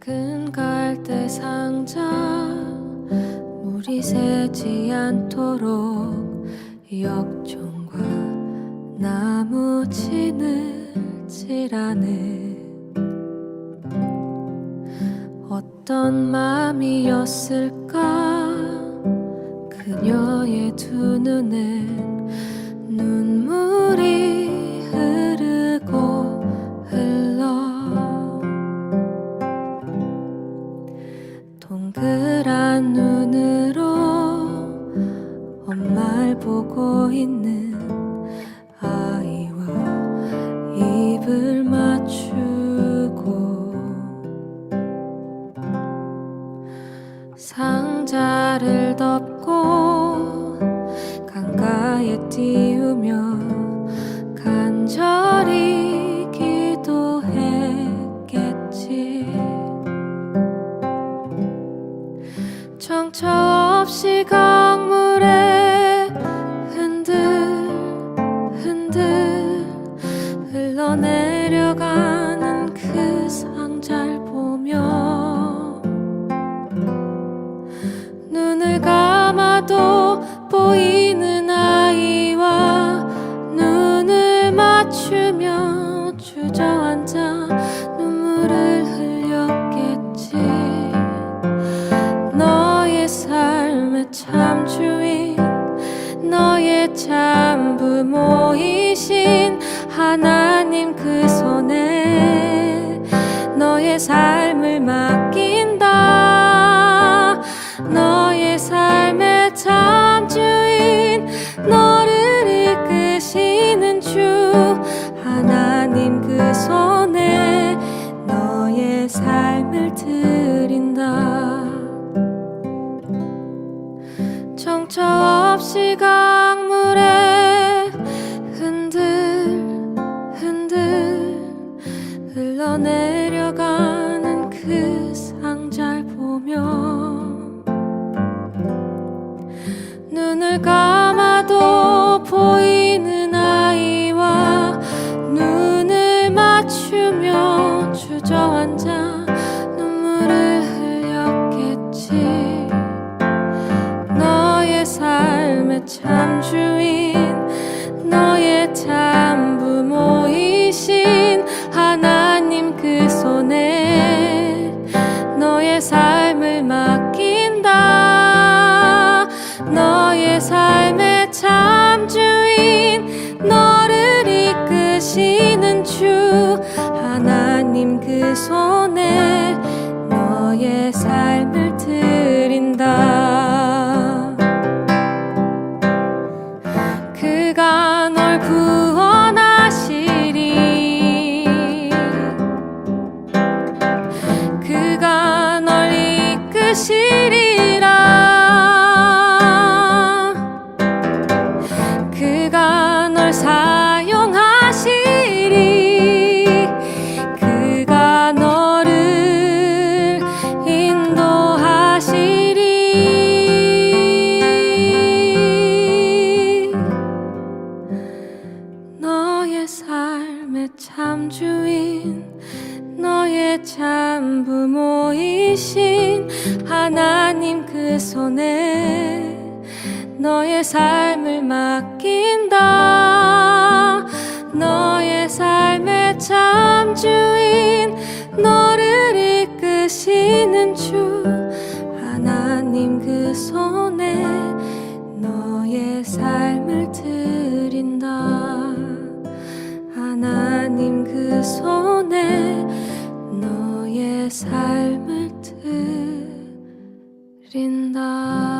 작은 갈대 상자 물이 새지 않도록 역청과 나무 진을 칠하네. 어떤 마음이었을까? 그녀의 두 눈엔 눈물이 흐르고 흘러 동그란 눈으로 엄마를 보고 있는 아이와 입을 맞추고 상자를 덮고 강가에 띄우며 간절히 기도했겠지. 정처 없이 강물에 흔들 흔들 흘러내려가는 그 상자를 보며 눈을 감아도 보이는 아이와 눈을 맞추며 주저앉아 눈물을 흘렸겠지. 너의 삶의 참 주인, 너의 참 부모이신 하나님 그 손에 너의 삶을 맡긴다. 너의 삶의 참 주인, 너를 이끄시는 주 하나님 그 손에 너의 삶을 드린다. 정처 없이 강물에 흔들 흔들 흘러내려가는 그 상자를 보며 눈을 감아도 보이는 아이와 눈을 맞추며 주저앉아 눈물을 흘렸겠지. 너의 삶의 참 주인, 너의 참 부모이신 하나님 그 손에 너의 삶을 맡긴다. 너의 삶의 참 주인, 너를 이끄시는 주 하나님 그 손에 너의 삶을 드린다. 그가 널 구원하시리. 그가 널 이끄시리라. 그가 널 사용하시리. 그가 너를 인도하시리. 너의 삶의 참 주인, 너의 참 부모이신 하나님 그 손에 너의 삶을 맡긴다. 너의 삶의 참 주인, 너를 이끄시는 주 하나님 그 손에 너의 삶을 드린다. 하나님 그 손에 너의 삶을 드린다.